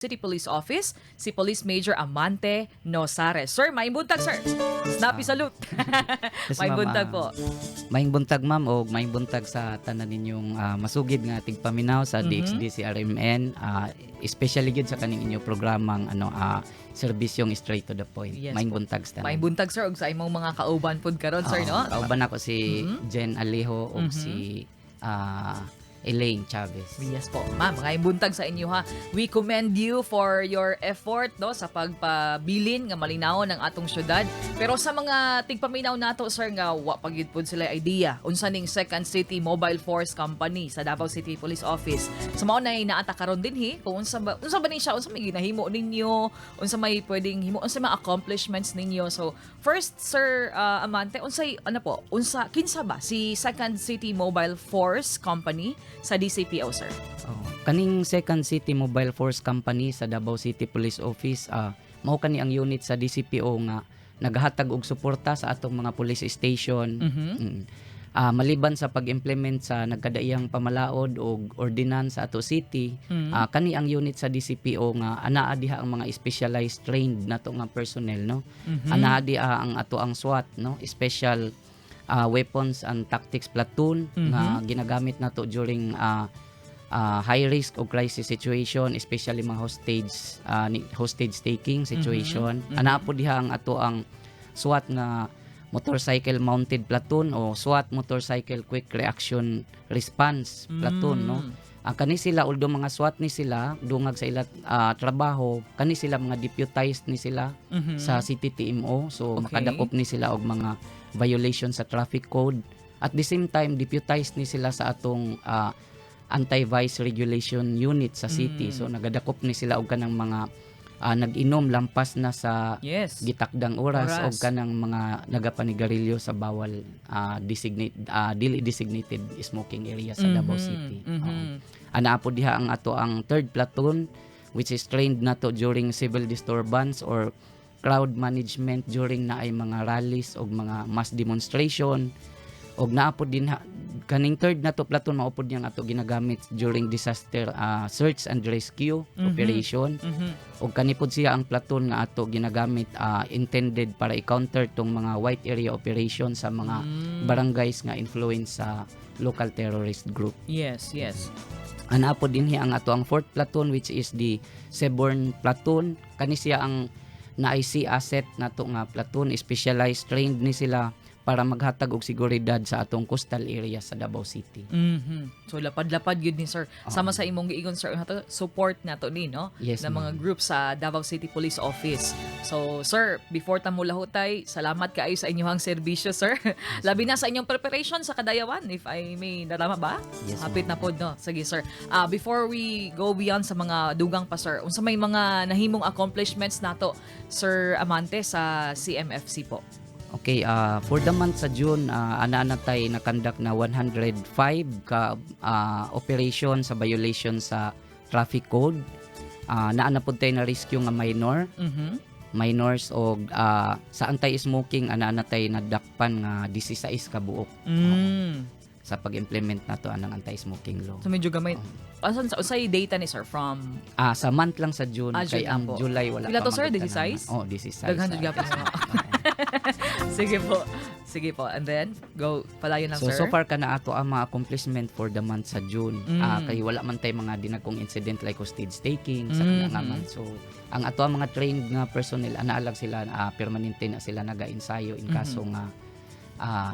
City Police Office, si Police Major Amante Nosares. Sir, maayong buntag, sir. Snappy salute. Yes, Maayong ma'am, buntag po. Maayong buntag, ma'am, o maayong buntag sa tanan ninyong masugid nga tigpaminaw sa DXD CRMN, especially gyud sa kaning inyong programang ano, serbisyong Straight to the Point. Yes Maayong po. Buntag sa tanan. Maayong buntag, sir, ug sa imong mga kauban pud karon, sir, no? Kauban ako si Jen Alejo ug si Elaine Chavez. Yes po. Ma'am, maayong buntag sa inyo ha. We commend you for your effort, no, sa pagpabilin nga malinaw ng atong syudad. Pero sa mga tigpaminaw nato, sir, nga wa pa gyud pud sila idea unsa ning Second City Mobile Force Company sa Davao City Police Office. So mao na naa ta karon dinhi kung unsa ba ni siya, unsa may ginahimo ninyo, unsa may pwedeng himo, unsa mga accomplishments ninyo. So first, Sir Amante, unsay ano po, unsa kinsa ba si Second City Mobile Force Company sa DCPO, sir? Oh, kaning Second City Mobile Force Company sa Davao City Police Office, mao kani ang unit sa DCPO nga naghatag og suporta sa atong mga police station. Maliban sa pag-implement sa nagkadaiyang pamalaod og ordinance sa ato city, kani ang unit sa DCPO nga anaa diha ang mga specialized trained nato nga personnel, no. Anaa diha ang ato ang SWAT, no, Special Weapons and Tactics Platoon nga ginagamit nato during high risk o crisis situation, especially mga hostage taking situation. Anaa po diha ang ato ang SWAT nga motorcycle mounted platoon o SWAT motorcycle quick reaction response platoon, no. Ang kani sila, although mga SWAT ni sila, dungag sa ila trabaho, kani sila mga deputized ni sila sa City TMO, so makadakop ni sila og mga violation sa traffic code. At the same time, deputized ni sila sa atong anti-vice regulation unit sa city, so nagadakop ni sila og kanang mga nag-inom lampas na sa gitakdang oras, Oras. Og kanang mga nagapanigarilyo sa bawal designate dili designated smoking area sa Davao City. Oo. Anaa po diha ang ato ang third platoon, which is trained nato during civil disturbance or crowd management during na ay mga rallies o mga mass demonstration. Og naa po din kaning third nato platoon, mao pod niyang ato ginagamit during disaster search and rescue operation. Og kani pod siya ang platoon nga ato ginagamit, intended para i-counter tong mga white area operation sa mga barangays nga influence sa local terrorist group. Ana po dinhi ang ato ang fourth platoon, which is the Seaborne platoon. Kani siya ang naay sea asset nato nga platoon, specialized trained ni sila para maghatag og seguridad sa atong coastal area sa Davao City. So lapad-lapad gyud ni, sir. Sama sa imong giingon, sir, nato support nato ni, no, Yes, ng mga ma'am. group sa Davao City Police Office. So sir, before ta mulahutay, salamat kaayo sa inyong serbisyo, sir. Labi na sa inyong preparation sa Kadayawan, if I may narama ba? Yes, Hapit na ma'am. pod, no. Sige, sir. Before we go beyond sa mga dugang pa, sir, unsa may mga nahimong accomplishments nato, Sir Amante, sa CMFC po? Okay, for the month sa June, ana na tay na-conduct na 105 ka operation sa violation sa traffic code. Naa na pud tay na rescue nga minor, minors, og sa anti-smoking, ana na tay nadakpan nga 16 ka buok sa pag-implement nato anang anti-smoking law. So medyo gamay. Asan sa usay data ni sir from Sa month lang sa June, June kay lang ang po. July wala Pila pa to, sir? magud tanan. 16? Oh, 16. Daghan jud gapon. Sige po. Sige po. And then, go palayon lang, So sir. so far kana ato ang mga accomplishment for the month sa June. Kay wala man tay mga dinagkong incident like hostage taking sa kana nga month. So ang ato ang mga trained nga personnel, ana lang sila, permanente na sila naga-ensayo in kaso nga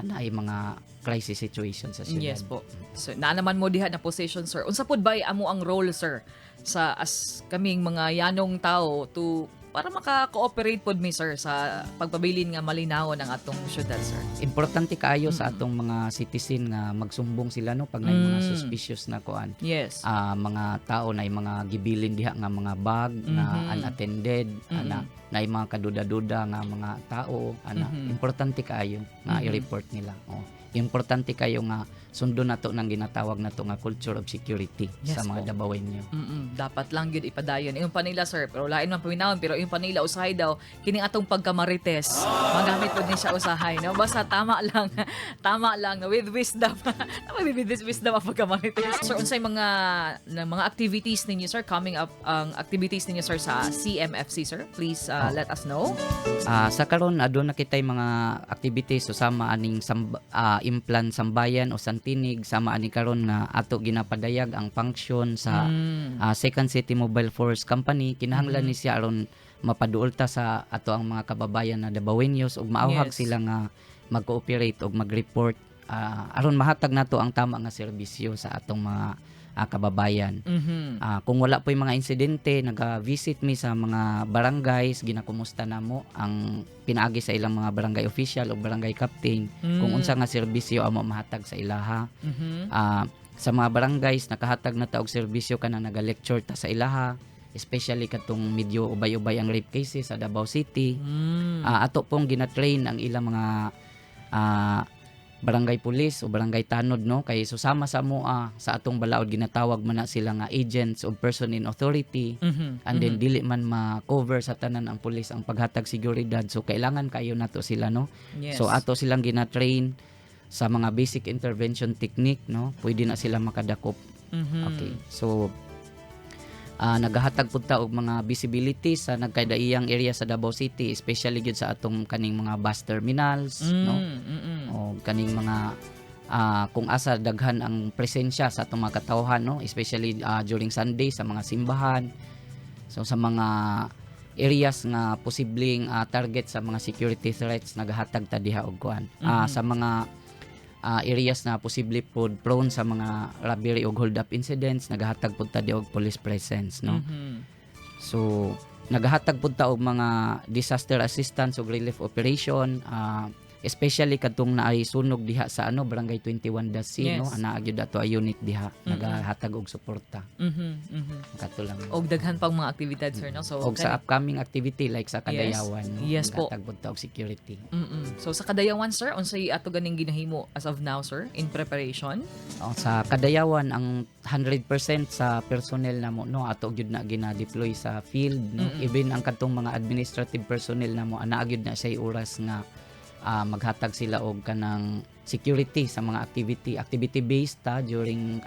naay mga crisis situation sa syudad. Yes po. So, naa naman mo diha na position, sir. Unsa pud bay amo ang role, sir, sa as kaming mga yanong tao to para maka-cooperate pod mi, sir, sa pagpabilin nga malinaw ng atong syudad, sir? Importante kaayo sa atong mga citizen nga magsumbong sila, no, pag naay mga suspicious na kuan, mga tao na mga gibilin diha nga mga bag na unattended, ana na mga kaduda-duda nga mga tao ana. Importante kaayo nga i-report nila. Oh. Importante kayo nga sundon nato ng ginatawag nato nga culture of security sa mga Dabawenyo. Dapat lang gyud ipadayon. Ingon pa nila, sir, pero lain man paminawon, pero ingon pa nila usahay daw kining atong pagkamarites. Magamit pud ni siya usahay, no? Basta tama lang. Tama lang, no? With wisdom. Tama, with wisdom ang pagkamarites. Sir, unsay mga ng mga activities ninyo, sir, coming up ang activities ninyo, sir, sa CMFC, sir? Please let us know. Sa karon, aduna kitay mga activities, so sama aning Implan Sambayan o Santinig, sama ani karon nga ato ginapadayag ang function sa Second City Mobile Force Company. Kinahanglan ni siya aron mapaduol ta sa ato ang mga kababayan na Dabawenyos ug maauhag sila nga mag-cooperate ug mag-report aron mahatag nato ang tama nga serbisyo sa atong mga kababayan. Kung wala po yung mga insidente, naga-visit mi sa mga barangays, ginakumusta namo ang pinaagi sa ilang mga barangay official o barangay captain kung unsa nga serbisyo amo mahatag sa ilaha. Sa mga barangays, nakahatag na ta og serbisyo kana naga-lecture ta sa ilaha, especially katong medyo ubay-ubay ang rape cases sa Davao City. Ato pong gina-train ang ilang mga barangay police o barangay tanod, no, kay susama sa moa sa atong balaod, ginatawag man na sila nga agents of person in authority and then dili man ma-cover sa tanan ang pulis ang paghatag seguridad, so kailangan kayo nato sila, no? So ato silang gina-train sa mga basic intervention technique, no? Pwede na sila makadakop. Okay, so nagahatag pud ta og mga visibility sa nagkadaiyang area sa Davao City, especially gyud sa atong kaning mga bus terminals, no, o kaning mga kung asa daghan ang presensya sa atong mga katawhan, no, especially during Sunday sa mga simbahan. So sa mga areas nga posibleng target sa mga security threats, nagahatag ta diha og kuan. Sa mga areas na posible pod prone sa mga robbery og hold up incidents, nagahatag pod ta diha og police presence, no? So nagahatag pud ta og mga disaster assistance ug relief operation, especially kadtong naay sunog diha sa ano, Barangay 21 Dasi, no? Ana gyud ato ay unit diha nagahatag og suporta. Kato lang. Og daghan pang mga aktibidad, sir, no? So Og sa upcoming activity like sa Kadayawan, no? Yes po. Nagahatag pud ta og security. So sa Kadayawan, sir, unsay ato ganing ginahimo as of now, sir, in preparation? Oh, sa Kadayawan, ang 100% sa personnel namo, no, ato gyud na gina-deploy sa field, no? Even ang kadtong mga administrative personnel namo, ana gyud na siya oras nga maghatag sila og kanang security sa mga activity, activity based ta during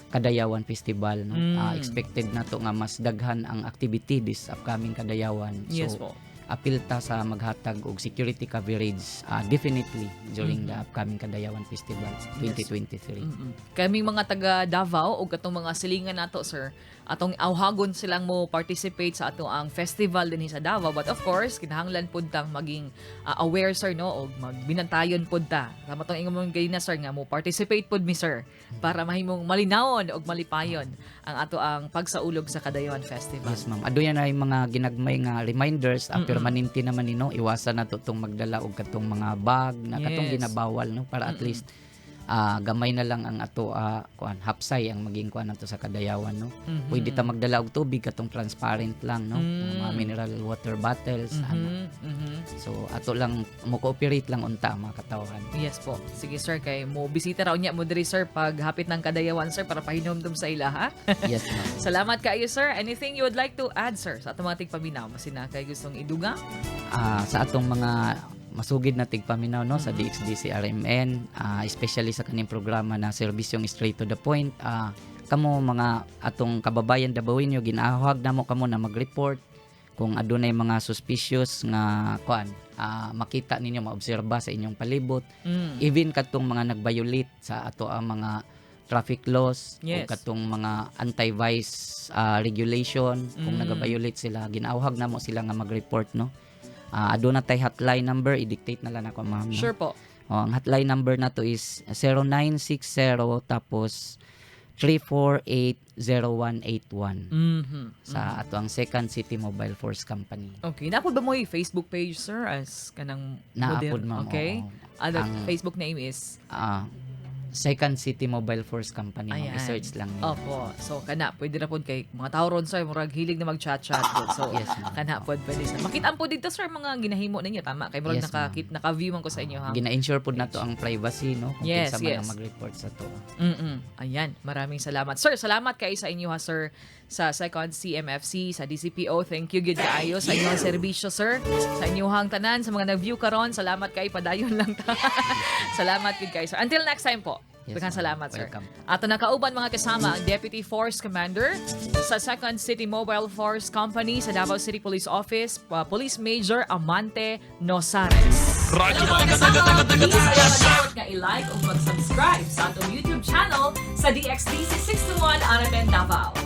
Kadayawan Festival, no? Expected nato nga mas daghan ang activity this upcoming Kadayawan, so apil ta sa maghatag og security coverage definitely during the upcoming Kadayawan Festival 2023. Kaming mga taga Davao ug katong mga silingan nato, sir, atong awhagon silang mo participate sa ato ang festival dinhi sa Davao. But of course, kinahanglan pud tang maging aware, sir, no, og magbinantayon pud ta. Tama tong ingon mong na, sir, nga mo participate pud mi, sir, para mahimong malinawon og malipayon ang ato ang pagsaulog sa Kadayawan Festival. Yes, ma'am. Aduna na yung mga ginagmay nga reminders, permanente naman ni, no? Iwasan nato tong magdala og katong mga bag na katong ginabawal, no, para at least gamay na lang ang ato kuan, hapsay ang maging kuan nato sa Kadayawan, no? Pwede ta magdala og tubig, katong transparent lang, no? Mga mineral water bottles, ana. So ato lang mo cooperate lang unta ang mga katawhan. Yes po. Sige, sir, kay mo bisita raw niya mo diri, sir, pag hapit ng Kadayawan, sir, para pahinomdom sa ila, ha. Yes, ma'am. Salamat kaayo, sir. Anything you would like to add, sir, sa atong mga tigpaminaw? Masin kay gustong idugang? Sa atong mga masugid na tigpaminaw, no, sa DXDC RMN, especially sa kaning programa na serbisyong Straight to the Point, kamo mga atong kababayan Dabawenyo, ginahuhag namo kamo na mag-report kung adunay mga suspicious nga kuan, makita ninyo, maobserba sa inyong palibot, even katong mga nag-violate sa ato ang mga traffic laws o katong mga anti-vice regulation, kung nag-violate sila, ginauhag namo sila nga mag-report, no? Aduna tay hotline number, i-dictate na lang ako, ma'am, no? Sure po. Oh, ang hotline number nato is 0960 tapos 3480181 sa ato ang Second City Mobile Force Company. Okay. Naa pod ba mo yung Facebook page, sir, as kanang Naa pod, modern? ma'am. Okay. Oo. The Facebook name is Ah, Second City Mobile Force Company, ma'am. Ayan. I-search lang nila. Opo. So kana pwede na pod kay mga tao ron, sir, murag hilig na mag-chat-chat pod. So Yes, ma'am. kana pod pwede sa. Makita po dito, sir, mga ginahimo ninyo, tama kay murag Yes, ma'am. naka-view man ko sa inyo ha. Gina-ensure pod nato ang privacy, no, kung kinsa man ang mag-report sa to. Ayan, maraming salamat. Sir, salamat kay sa inyo ha, sir, sa Second CMFC, sa DCPO. Thank you gyud kaayo sa inyong serbisyo, sir. Sa inyong tanan, sa mga nag-view karon, salamat kay, padayon lang ta. Salamat gyud kaayo, sir. Until next time po. Yes, Daghang ma'am. salamat, sir. Welcome. Ato nakauban, mga kasama, ang Deputy Force Commander sa Second City Mobile Force Company sa Davao City Police Office, Police Major Amante Nosares. Radyo Hello, mga kasama! Please ayaw kalimot nga i-like o mag-subscribe sa atong YouTube channel sa DXDC 61 RMN Davao.